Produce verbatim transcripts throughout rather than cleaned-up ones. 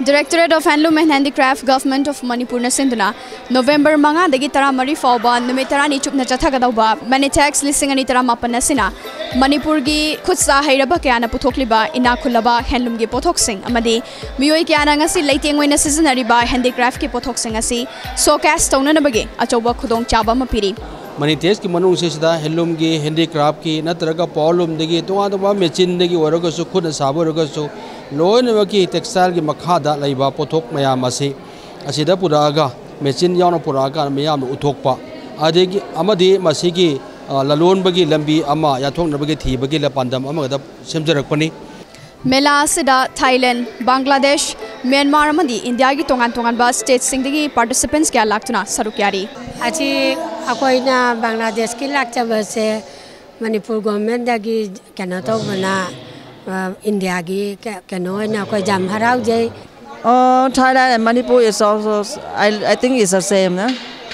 Directorate of Handloom and Handicraft, Government of Manipurꯅ ꯁꯤꯟꯗꯨꯅ November ꯃꯉꯥꯗꯒꯤ ꯇꯔꯥꯃꯔꯤ ꯐꯥꯎꯕ ꯅꯨꯃꯤꯠ ꯇꯔꯥꯅꯤ ꯆꯨꯞꯅ ꯆꯠꯊꯒꯗꯧꯕ Manitex ꯂꯤꯁꯤꯡ ꯑꯅꯤ ꯇꯔꯥꯃꯥꯄꯟ ꯑꯁꯤꯅ ꯃꯅꯤꯄꯨꯔꯒꯤ ꯈꯨꯠ ꯁꯥ ꯍꯩꯔꯕ ꯀꯌꯥꯅ ꯄꯨꯊꯣꯛꯂꯤꯕ ꯏꯅꯥꯛ ꯈꯨꯜꯂꯕ handloomꯒꯤ ꯄꯣꯠꯊꯣꯛꯁꯤꯡ ꯑꯃꯗꯤ ꯃꯤꯑꯣꯏ ꯀꯌꯥꯅ ꯉꯁꯤ ꯂꯩꯇꯦꯡ ꯑꯣꯏꯅ ꯁꯤꯖꯤꯟꯅꯔꯤꯕ handicraftꯀꯤ ꯄꯣꯠꯊꯣꯛꯁꯤꯡ ꯑꯁꯤ showcase ꯇꯧꯅꯅꯕꯒꯤ ꯑꯆꯧꯕ ꯈꯨꯗꯣꯡꯆꯥꯕ ꯑꯃ ꯄꯤꯔꯤ꯫ Manitexꯀꯤ ꯃꯅꯨꯡꯁꯤꯗ handloomꯒꯤ, handicraftꯀꯤ ꯅꯠꯇ꯭ꯔꯒ powerloomꯗꯒꯤ, ꯇꯣꯉꯥꯟ ꯇꯣꯉꯥꯟꯕ machineꯗꯒꯤ ꯑꯣꯏꯔꯒꯁꯨ, ꯈꯨꯠꯅ ꯁꯥꯕ ꯑꯣꯏꯔꯒꯁꯨ, ꯂꯣꯏꯅꯃꯛꯀꯤ textileꯒꯤ ꯃꯈꯥꯗ ꯂꯩꯕ ꯄꯣꯠꯊꯣꯛ ꯃꯌꯥꯝ ꯑꯁꯤ ꯑꯁꯤꯗ ꯄꯨꯔꯛꯑꯒ, machine ꯌꯥꯎꯅ ꯄꯨꯔꯛꯑꯒ ꯃꯤꯌꯥꯝꯗ ꯎꯠꯊꯣꯛꯄ, ꯑꯗꯒꯤ ꯑꯃꯗꯤ ꯃꯁꯤꯒꯤ, ꯑ, ꯂꯂꯣꯟꯕꯒꯤ ꯂꯝꯕꯤ ꯑꯃ ꯌꯥꯊꯣꯛꯅꯕꯒꯤ ꯊꯤꯕꯒꯤ ꯂ-, ꯄꯥꯟꯗꯝ ꯑꯃꯈꯛꯇ ꯁꯦꯝꯖꯔꯛꯄꯅꯤ꯫ ꯃꯦꯂꯥ ꯑꯁꯤꯗ ꯊꯥꯏꯂꯦꯟ, ꯕꯪꯒ꯭ꯂꯥꯗꯦꯁ, ꯃ꯭ꯌꯥꯟꯃꯥꯔ ꯑꯃꯗꯤ ꯏꯟꯗꯤꯌꯥꯒꯤ ꯇꯣꯉꯥꯟ ꯇꯣꯉꯥꯟꯕ stateꯁꯤꯡꯗꯒꯤ participants ꯀꯌꯥ ꯂꯥꯛꯇꯨꯅ ꯁꯔꯨꯛ ꯌꯥꯔꯤ꯫ ꯑꯁꯤ ꯑꯩꯈꯣꯏꯅ ꯕꯪꯒ꯭ꯂꯥꯗꯦꯁꯀꯤ ꯂꯥꯛꯆꯕꯁꯦ ꯃꯅꯤꯄꯨꯔ ꯒꯣꯔꯃꯦꯟꯗꯒꯤ ꯀꯩꯅꯣ ꯇꯧꯕꯅ, ꯑ, ꯏꯟꯗꯤꯌꯥꯒꯤ ꯀ-, ꯀꯩꯅꯣ ꯑꯣꯏꯅ ꯑꯩꯈꯣꯏ ꯌꯥꯝ ꯍꯔꯥꯎꯖꯩ꯫ Oh, Thailand and Manipur is also, I, I think it's the same, no?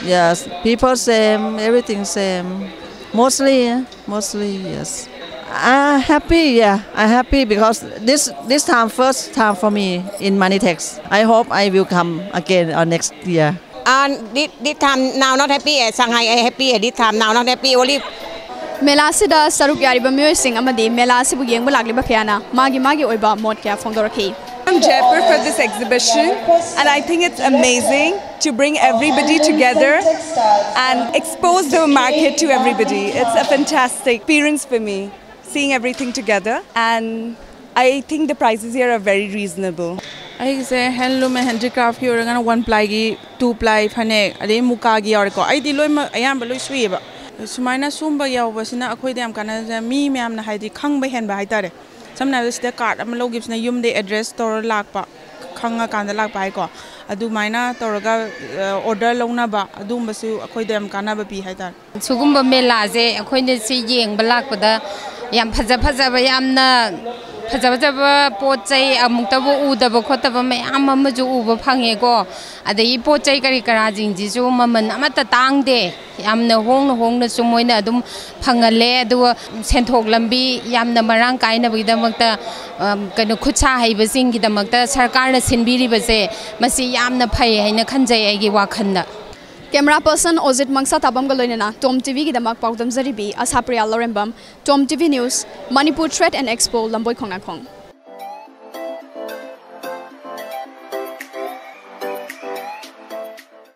Yes, people same, everything same. Mostly, eh? Mostly, yes. I'm happy, yeah. I'm happy because this, this time, first time for me in Manitex. I hope I will come again or next year. And this, this time now not happy, eh, Shanghai, eh, happy, eh, this time now not happy, only ꯃꯦꯂꯥ ꯑꯁꯤꯗ ꯁꯔꯨꯛ ꯌꯥꯔꯤꯕ ꯃꯤꯑꯣꯏꯁꯤꯡ ꯑꯃꯗꯤ ꯃꯦꯂꯥ ꯑꯁꯤꯕꯨ ꯌꯦꯡꯕ ꯂꯥꯛꯂꯤꯕ ꯀꯌꯥꯅ ꯃꯥꯒꯤ ꯃꯥꯒꯤ ꯑꯣꯏꯕ ꯃꯣꯠ ꯀꯌꯥ ꯐꯣꯡꯗꯣꯔꯛꯈꯤ꯫ I'm Jaipur for this exhibition, and I think it's amazing to bring everybody together and expose the market to everybody. It's a fantastic experience for me, seeing everything together, and I think the prices here are very reasonable. ꯑꯩꯒꯤꯁꯦ handloom and handicraftꯀꯤ ꯑꯣꯏꯔꯒꯅ one plyꯒꯤ, two ply ꯐꯅꯦꯛ, ꯑꯗꯩ ꯃꯨꯀꯥꯒꯤ ꯌꯥꯎꯔꯦꯀꯣ꯫ ꯑꯩꯗꯤ ꯂꯣꯏꯅꯃꯛ ꯑꯌꯥꯝꯕ ꯂꯣꯏ ꯁꯨꯏꯌꯦꯕ꯫ ꯁꯨꯃꯥꯏꯅ ꯁꯨꯝꯕ ꯌꯥꯎꯕꯁꯤꯅ ꯑꯩꯈꯣꯏꯗ ꯌꯥꯝ ꯀꯥꯟꯅꯖꯩ꯫ ꯃꯤ ꯃꯌꯥꯝꯅ ꯍꯥꯏꯗꯤ ꯈꯪꯕ ꯍꯦꯟꯕ ꯍꯥꯏꯇꯥꯔꯦ꯫ ꯁꯝꯅ ꯍꯥꯏꯔꯕꯗ ꯁꯤꯗ card ꯑꯃ ꯂꯧꯈꯤꯕꯁꯤꯅ ꯌꯨꯝꯗꯩ address ꯇꯧꯔ ꯂꯥꯛꯄ, ꯈꯪꯉꯀꯥꯟꯗ ꯂꯥꯛꯄ ꯍꯥꯏꯀꯣ꯫ ꯑꯗꯨꯃꯥꯏꯅ ꯇꯧꯔꯒ, ꯑ, order ꯂꯧꯅꯕ, ꯑꯗꯨꯒꯨꯝꯕꯁꯨ ꯑꯩꯈꯣꯏꯗ ꯌꯥꯝ ꯀꯥꯟꯅꯕ ꯄꯤ ꯍꯥꯏꯇꯥꯔꯦ꯫ ꯁꯤꯒꯨꯝꯕ ꯃꯦꯂꯥꯁꯦ ꯑꯩꯈꯣꯏꯅ ꯁꯤ ꯌꯦꯡꯕ ꯂꯥꯛꯄꯗ ꯌꯥꯝ ꯐꯖ ꯐꯖꯕ, ꯌꯥꯝꯅ ꯐꯖ ꯐꯖꯕ ꯄꯣꯠ ꯆꯩ ꯑꯃꯨꯛꯇꯕꯨ ꯎꯗꯕ ꯈꯣꯠꯇꯕ ꯃꯌꯥꯝ ꯑꯃꯁꯨ ꯎꯕ ꯐꯪꯉꯦꯀꯣ꯫ ꯑꯗꯒꯤ ꯄꯣꯠ ꯆꯩ ꯀꯔꯤ ꯀꯔꯥꯁꯤꯡꯁꯤꯁꯨ ꯃꯃꯜ ꯑꯃꯠꯇ ꯇꯥꯡꯗꯦ꯫ ꯌꯥꯝꯅ ꯍꯣꯡꯅ ꯍꯣꯡꯅꯁꯨ ꯃꯣꯏꯅ ꯑꯗꯨꯝ ꯐꯪꯍꯜꯂꯦ꯫ ꯑꯗꯨꯒ ꯁꯦꯟꯊꯣꯛ ꯂꯝꯕꯤ ꯌꯥꯝꯅ ꯃꯔꯥꯡ ꯀꯥꯏꯅꯕꯒꯤꯗꯃꯛꯇ, ꯑꯝ, ꯀꯩꯅꯣ, ꯈꯨꯠꯁꯥ ꯍꯩꯕꯁꯤꯡꯒꯤꯗꯃꯛꯇ ꯁꯔꯀꯥꯔꯅ ꯁꯤꯟꯕꯤꯔꯤꯕꯁꯦ, ꯃꯁꯤ ꯌꯥꯝꯅ ꯐꯩ ꯍꯥꯏꯅ ꯈꯟꯖꯩ ꯑꯩꯒꯤ ꯋꯥꯈꯜꯗ꯫ Camera person ꯑꯣꯖꯤꯠ ꯃꯪꯁꯥ ꯇꯥꯕꯝꯒ ꯂꯣꯏꯅꯅ ꯇꯣꯝ ꯇꯤꯚꯤꯒꯤꯗꯃꯛ ꯄꯥꯎꯗꯝꯖꯔꯤꯕꯤ ꯑꯁꯥꯄ꯭ꯔꯤꯌꯥ ꯂꯧꯔꯦꯝꯕꯝ, Tom TV news, Manipur trade and expo, Lamboi Khongnangkhong.